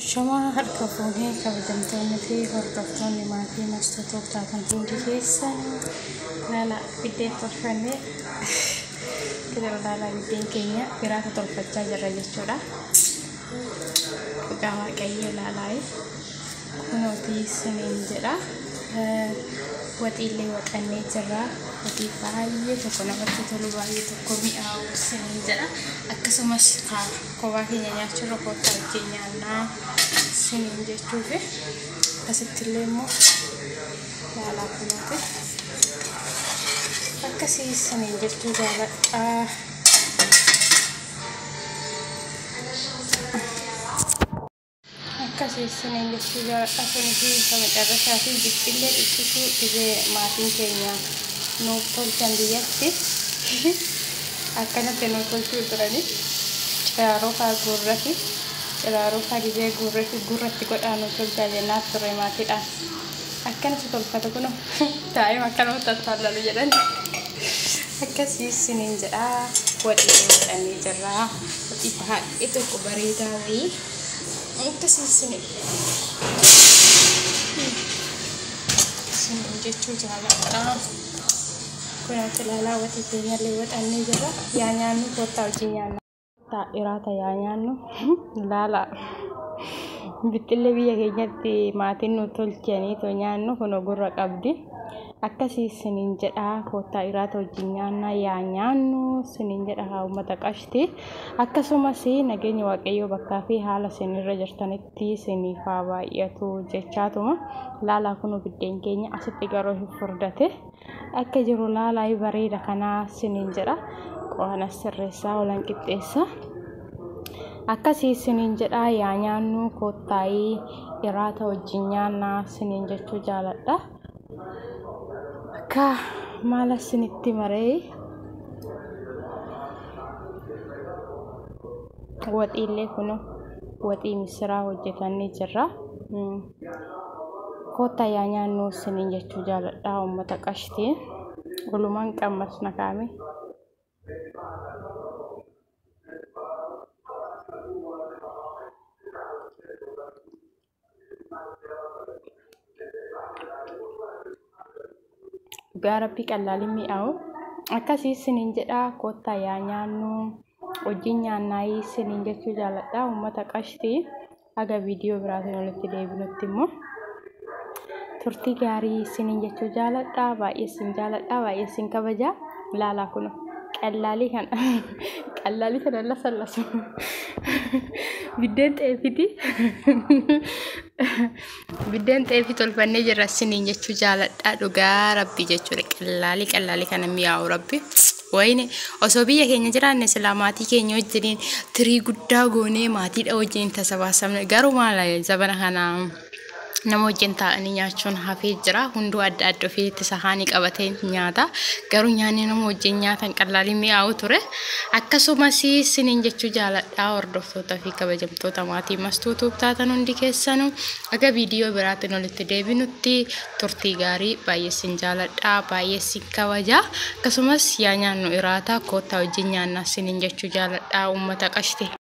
Shamaa harka fuunee kabajamtoonni fi hordoftoonni maatii Mastuu taatan hundi keessan, laala biddeen tolfannee kidara, laalaa biddeen keenya biraata tolfachaa jirra jechuudha. Dhugaa Waaqayyoo, laalaa kunootii siniin jedha. Waxiillee waxannee jirra. Waxii baay'ee tokko namatti tolu, baay'ee tokko mi'aawu siniin jedha. Akkasumas kophaa keenya nyaachuurra koottaa wajjin nyaannaa siniin jechuufi. Akkasittillee immoo laalaa kunooti. Akkasii siniin jechuu jaaladha. Akkasii siniin jechuu jaaladha. Kunii fi isa macarrashaa fi bixxillee xiqqisuu dhibee maatiin keenya nuuf tolchan biyyatti akkanatti nuuf tolchuu turani. Ciraaroo faa guurrati. Ciraaroo faa gizee guurrati gurratti godhaa nuuf tolchaa jennaaf turre maatiidhaan. Akkanatti tolfata kunoo, taa'ee akkanumatti attaallalu jedhan. Akkasii siniin jedhaa, waxii waxannee jirraa. Waxii baay'ee tokko bareedaa wayii. Akkasii siniin jechuu jaaladha. Kunuunsi ilaalaa, waxii keenyallee waxannee jirra. Yaa nyaannu, koottaa wajjin nyaanna. Koottaa iraata yaa nyaannu, ilaala. Bixxillee biyya keenyatti maatiin nu tolchanii too nyaannu kun gurra qabdi. Akkasii siniin jedhaa, koottaa iraata wajjin nyaannaa, yaa nyaannu siniin jedha haa uummata qashti. Akkasumas nageenya Waaqayyoo bakkaa fi haala isinirra jirtanitti isiniif haa baay'atu jechaatuma. Laalaa kun biddeen keenya asitti garuu hin furdate. Akka jiru laalaa, bareeda kanaa siniin jedha. Qo'ana sirreessaa olan qixxeessa. Akkasii siniin jedhaa, yaa nyaannu, koottaayii iraata wajjin nyaannaa siniin jechuu jaaladha. Akka maala sinitti maree, waxiillee kun waxii misiraa hojjetannee jirra. Koottaa yaa nyaannu siniin jechuu jaaladha uummata qashtii. Walumaan qammasna kaame. Dhugaa Rabbii qallaaliin mi'aawu. Akkasii siniin jedhaa, koottaa yaa nyaannu, wajjin nyaannaayii siniin jechuu jaaladha uummata qashtii. Haga viidiyoo biraatiin walitti deebinutti immoo turtii gaarii siniin jechuu jaaladha. Baay'ee sin jaaladha, baay'ee sin kabaja. Laalaa kun qallaalii kana, qallaalii kana lasallasu. Biddeen xeefiti. Biddeen xeefii tolfannee jirra siniin jechuu jaaladha. Dhugaa Rabbi jechuudha. Qallaalii qallaalii kana mi'aawu Rabbi. Wayne, osoo biyya keenya jiraanne silaa maatii keenya wajjiniin tirii guddaa goonee maatiidha wajjiniin tasabaasamne. Garuu maal, zabana kana nama wajjin taa'anii nyaachuun hafee jira. Hunduu adda adda ofiitti sahaanii qabatee nyaata. Garuu nyaanni nama wajjin nyaatan qallaalii mi'aawu ture. Akkasumas siniin jechuu jaaladha, hordoftoota fi kabajamtoota maatii Mastuu Tube taatan hundi keessanuu. Aga viidiyoo biraatiin walitti deebinutti turtii gaarii, baay'ee sin jaaladha, baay'ee sin kabaja. Akkasumas yaa nyaannu iraata, koottaa wajjin nyaannaa siniin jechuu jaaladha uummata qashti.